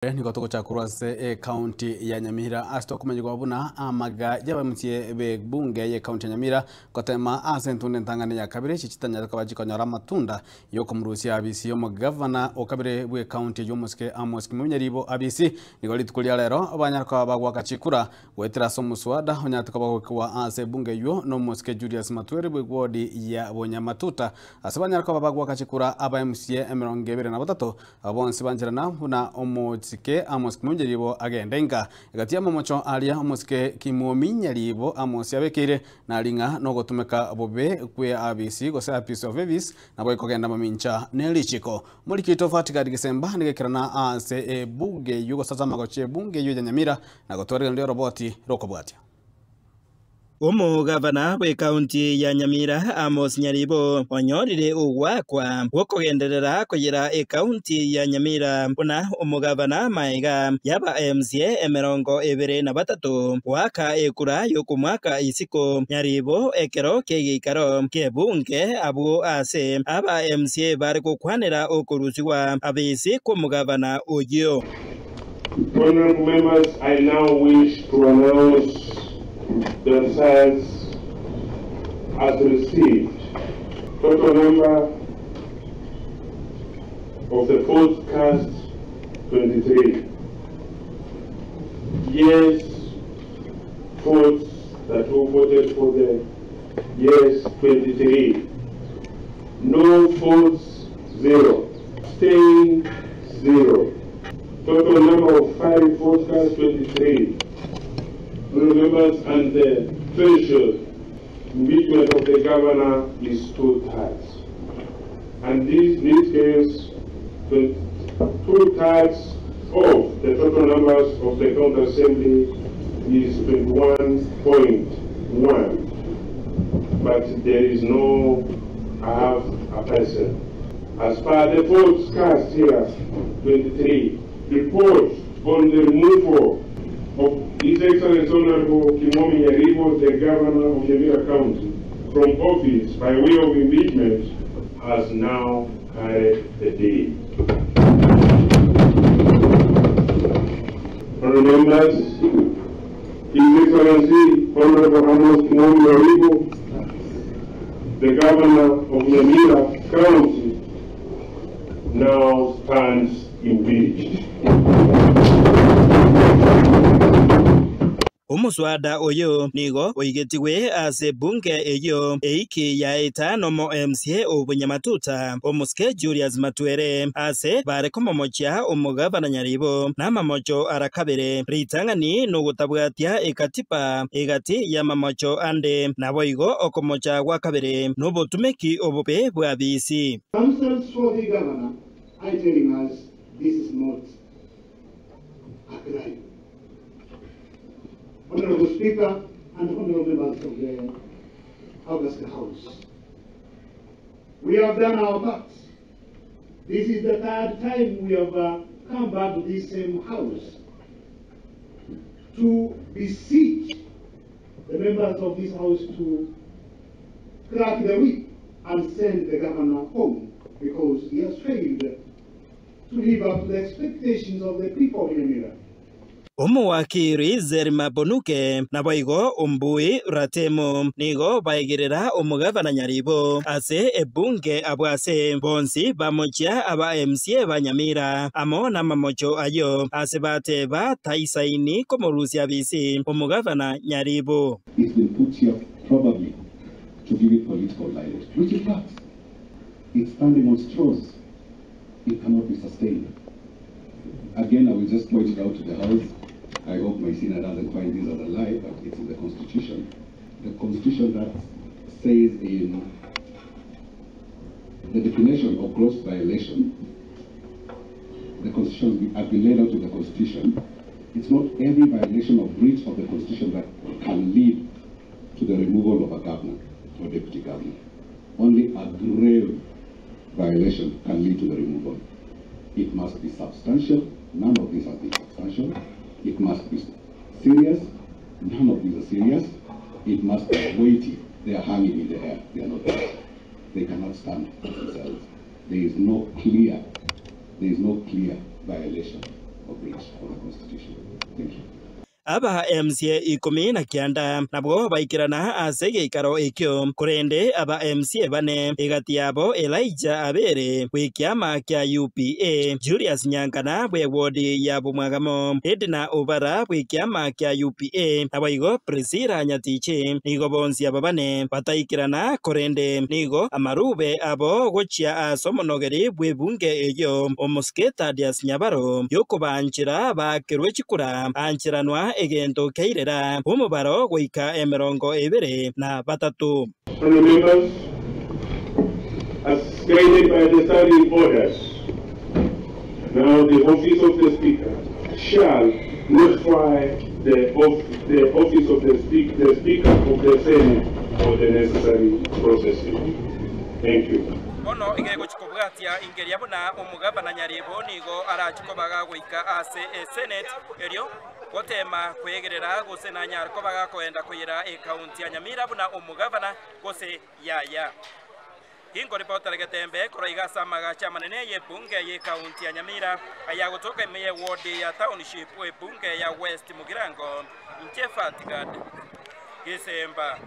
Nigo togochaka korwa ase ekaunti ya Nyamira ase tokomanyigwa buna amaga y'abamusie b'ebunge y'ekaunti ya Nyamira gotema ase entunda entang'ani ya kabere echi chitanyare koba chikonyora amatunda y'okomorusia abisi y'omogavana o kabere bw'ekaunti eyio omosike Amos Kimunya Ribo abisi nigo rituko ria rero banyare koba bagoaka chikura goetera ase omoswada onyarete koba goikigwa ase ebunge eyio n'omosike Julius Matweri bw'ewodi ya Bonyamatuta ase banyare koba bagoaka chikura aba MCA 25 Aba bonsi bancherana buna omosike Amos Kimunya Ribo agende inka. Egati y'amamocho aria omosike Kimuominya Ribo Amos abekeire nari ng'a nogotumeka bobe kwe abisi gose apis of evis nabo ekogenda mamincha ne richiko. Omoriki oito Fatigad Gisemba nigekerana ase ebunge eyio gose ase amagocho y'ebunge eyio ya Nyamira na gotwarigereria oroboti rokobwatia. Omogavana bw'ekaunti ya Nyamira Amos Nyaribo onyorire ogoakwa gw'okogenderera koyera ekaunti ya Nyamira buna omogavana maega y'aba MCA 23 goaka ekura y'okomoaka isiko Nyaribo ekero ki'egeikaro ki'ebunge abwo ase aba MCA bare gokwanera okorusigwa abisi kw'omogavana oyio. Honourable members, I now wish to announce the results as received. Total number of the votes cast 23. Yes votes that who voted for the yes 23. No votes 0. Abstain 0. Total number of 5 votes cast 23. Honourable members, and the threshold impeachment of the governor is two-thirds. And this, in this case, two-thirds of the total numbers of the county assembly is 21.1. But there is no half a person. As per the votes cast here, 23, report on the removal of His Excellency Honorable Kimomi Nyaribo, the Governor of Nyamira County, from office by way of impeachment has now carried the day. Honorable members, His Excellency Honorable Amos Kimomi Nyaribo, the Governor of Nyamira County, now stands impeached. Omoswada oyo nigo oigetigwe ase ebunge eyio eiki yaeta nomo MCA o Bunyamatuta omosike Julius Matwere ase bare komomochia omogavana Nyaribo namamocho ara kabere ritang'ani nogotabwatia ekatiba egati y'amamocho ande naboigo okomocha gwa kabere nobotumeki obobe bw'abisi. Counsels for the governor are telling us this is not a crime. Honorable Speaker and honorable members of the August House, we have done our part. This is the third time we have come back to this same house to beseech the members of this house to crack the whip and send the governor home because he has failed to live up to the expectations of the people of Nyamira. Omowakiri Zerima Bonuke naboigo Ombui Ratemo nigo baegerera omogavana Nyaribo ase ebunge abwo ase bonsi bamochia aba MCA ba Nyamira amo namamocho ayo ase bateba taisaini komorusia bisi omogavana Nyaribo. It's been put here probably to give it political mileage, which it lacks. It's standing on straws. It cannot be sustained. Again, I will just point it out to the House. I hope my senior doesn't find this as a lie, but it's in the Constitution. The Constitution that says in the definition of gross violation, the Constitution has been laid out in the Constitution. It's not every violation or breach of the Constitution that can lead to the removal of a governor or deputy governor. Only a grave violation can lead to the removal. It must be substantial. None of these have been substantial. It must be serious. None of these are serious. It must be weighty. They are hanging in the air. They are not there. They cannot stand for themselves. There is no clear, there is no clear violation. or breach of the Constitution. Thank you. Aba MCA 19 nabwo baikirana ase geikaro ekio korende aba MCA bane egati yabo Elijah Abere bw'ekiama kia UPA, Julius Nyankana bwe wodi ya Bomwagamo, Edna Obara bw'ekiama kia UPA, naboigo Priscilla Nyatichi nigo bonsi aba bane bataikirana korende nigo amarube abo gochia ase omonogeri bw'ebunge eyio omosike Thaddeus Nyabaro yokobanchera bakerwe chikura ancheranwa egento keirera omobaro goika 23. Honourable members, as guided by the standing orders, now the office of the Speaker shall notify the office of the Speaker of the Senate for the necessary processing. Thank you. Bono igegochikobwatia ingeria buna omugabana Nyaribo nigo arachikobaga goika ase Senate erio gotema kwegerera gose na nyarikobaga koenda koyera ekaunti ya Nyamira buna omugabana gose yaya. Gingo ripota regetembe koraiga samaga chamanene ye bunge ye kaunti ya Nyamira aya gotoka emeye ward ya township we bunge ya West Mugirango Nchefatigad Gisemba.